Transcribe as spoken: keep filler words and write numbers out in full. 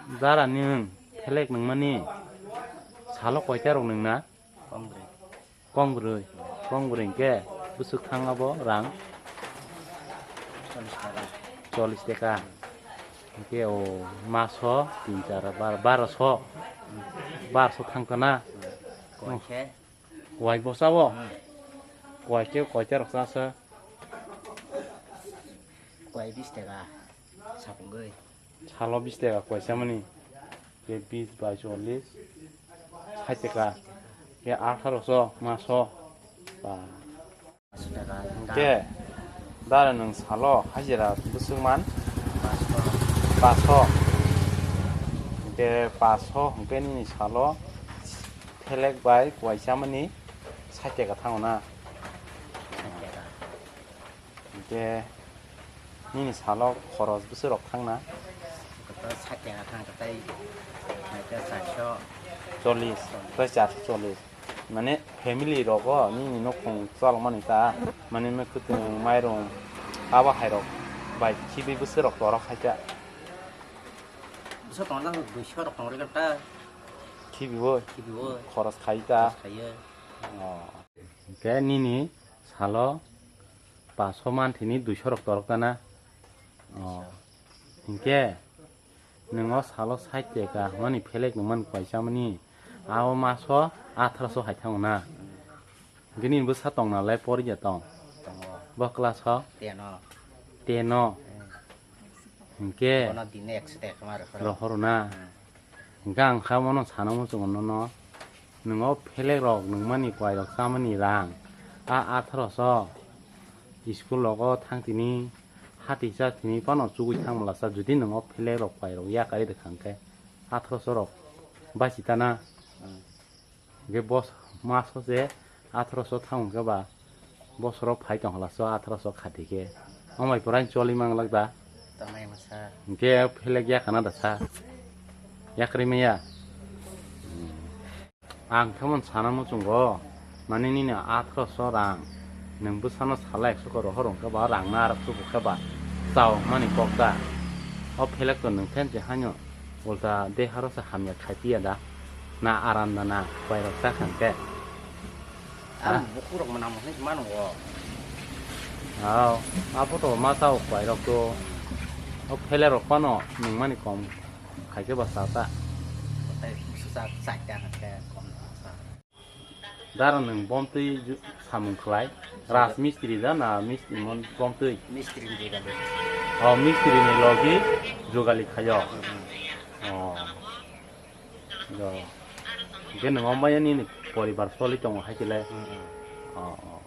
Dara nwng phelek nwngmani salo koita rok nwngna? Kong bwrwi. Kong bwrwi. Kong bwrwi hwnkhe bwswk thang abo rang? Chollish taka. Chollish taka. Hwnkhe o maso tin char bar-, baroso. Baroso thang kana? Koi khe. Koi bwsa o? Hmm. Koi khe koita rok chasa? Koi bis taka. Sapungwi. Salo bis taka koisa mani. Ke bis bai chollish. Sait taka. Ke atharo so, maso. Ba. Paanch taka wngkha. Ke. Dara nwng salo hajira bwswk man? Paso. Paso. Ke paso hwnkhe nini salo phelek bai koisa mani sait taka thango na? Sait taka. Hingke nini salo khoros bwswk rok thangna? Kotor sait taka thang khe tei, naikhe charso. Chollish, tei charso chollish. Mane family rogo nini nokhong chalokmani ta, mane mwkhwtwng, mairum, abo hai rok bai khibi bwswk rok torok hai ta. Bwswk tongo, duiso rok tongri ta. Khibi bo? Khibi bo. Khoros khai ta. Khoros khaiyo. Oh. Hingke nini salo paso manthini duiso rok torok tana. Oh. Hingke nwng o salo sait taka hwnmani phelek nungmani koisa mani. Abo maso atharo so hai thango na. Hingke nini bwsa tong nalai pori ya tong? Tongo. Bo class o? Ten o. Ten o. Hmm. Hingke bono dine ekso taka ma rohoro. Rohoro na. Hmm. Hingke ang kha bono sana muchungo nono, nwng o phelek rok nwngmani, kwai rok chamani rang, a atharo so school rogo thang tini, hati cha tini phano chugui thang mala sa, jodi nwng o phelek rok kwai rok yakarwi rwkha hingke atharo so rok bachitana. Hmm. Hingke bos maso se atharo so thang hingke ba bosoro phai tong hala so atharo so khati khe. Omai pura choli mang lak da. Tongnai masa. Hingke phelek ya kana da sa. Yakrwi maya. Ang khe mon sana muchungo. Mani nini atharo so rang. Nwng bwsano sala ekso koro horong khe ba rang na arak tubu khe ba. Chao mani kok da. O phelek to nwng khe je hanyo. Ulta de haro se hamya khai piya da. Na aram da na, kwai rok cha khan khe. Ang bukhuk rok mwnam hwnwi mano o. Aw, abo to ma cha o kwai rok to. O phele rok pano nwng mani kom khai khe ba cha ta. Kotai susa cha ta khan khe kom sa. Dara nwng bomtwi ju-, samung khlai? Raj mistri da na mistri mon bomtwi? Mistri ni jogali. Oh, mistri ni logi jogali khayo. Hmm. Oh. Jo. Hingke nwng ombai nini poribar soli tongo hai khe le? Hmm, hmm. Oh, oh.